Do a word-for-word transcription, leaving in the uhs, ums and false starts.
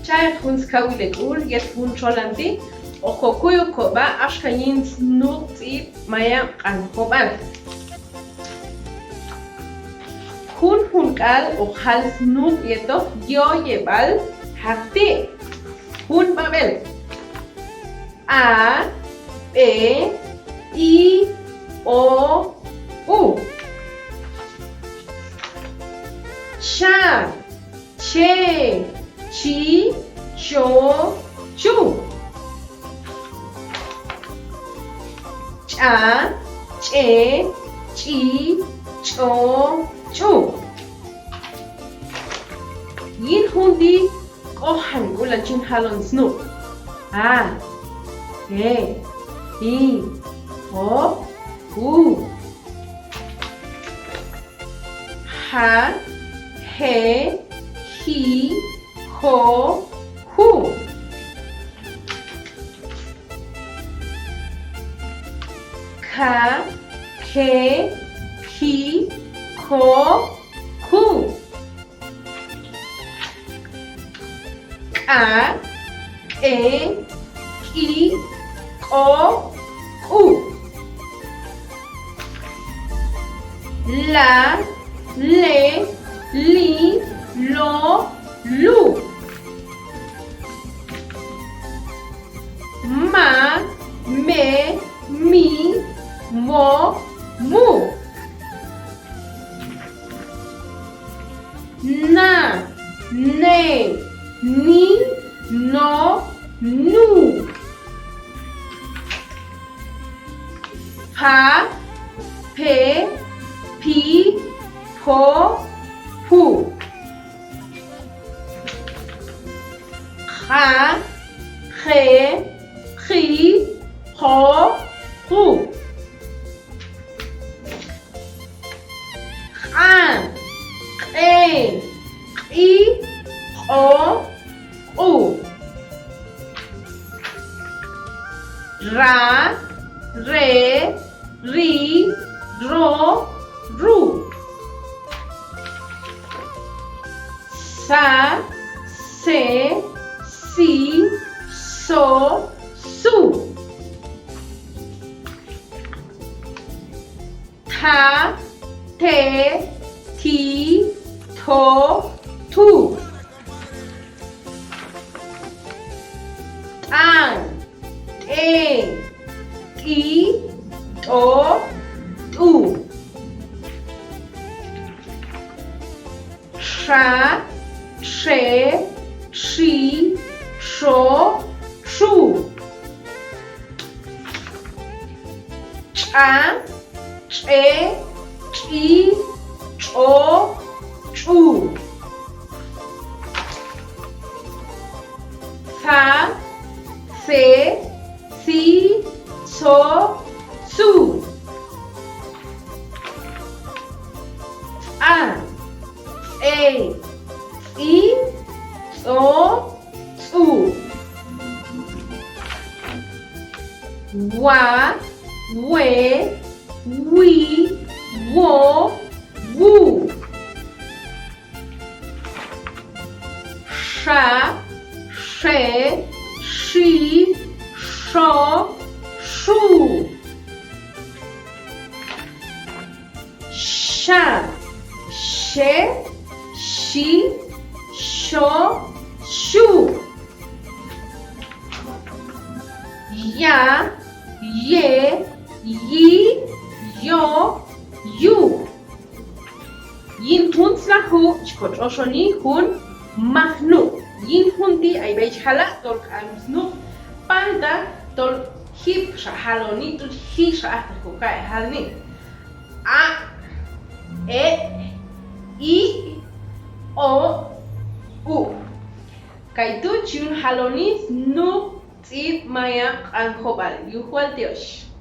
Cha'ek jun skawil hek'ul yet jun txolan ti', hoq kokuy ok kob'a axka yin snuq' tz'ib' mayab' q'anjob'al. Junjun k'al hoq jal snuq' yetoq yoyeb'al jaq ti'. Jun b'ab'el. A, b'e, i, o, u. Cha, che, chi, cho, chu. Ch'a, ch'e, ch'i, ch'o, ch'u. Yin jun ti' k'ojank'ulal chin jalon snuq'. A, e, i, o, u. Ja, je, ji, jo, ju. Ka, ke, ki, ko, ku. K'a, k'e, k'i, k'o, k'u. La, le, li, lo, lu. Ma, me, mi, mo, mu. Na, ne, ni, no, nu. Pa, pe, pi, po, pu. Qa, qe, qi, qo, qu. Qa, qe, qi, qo, qu. Ra, re, ri, ro, ru. Sa, se, si, so, su. Ta, te, ti, to, tu. Ta, te, ti, to, tu. Xa, xe, xi, xo, xu. Ch'a, ch'e, ch'i, ch'o, ch'u. Tza, tze, tzi, tzo, tzu. Tza, tze, tzi, tzo, tzu. Wa, we, wi, wo, wu. Xa, xe, xi, xo, xu. Xa, xe, xi, xo, xu. Ya, ye, yi, yo, yu. Yin juntzlaju' chi kotx'oxoni jun majnu'. Yin jun ti' ay b'ay chi jala' tol k'am snuq', palta tol jip xa jaloni, tol jip xa ajteq kokaq'e' jalni. A, e, i, o, u. Kaytu' chi yun jaloni snuq' tz'ib' mayab' q'anjob'al. Yuj wal tyoxh.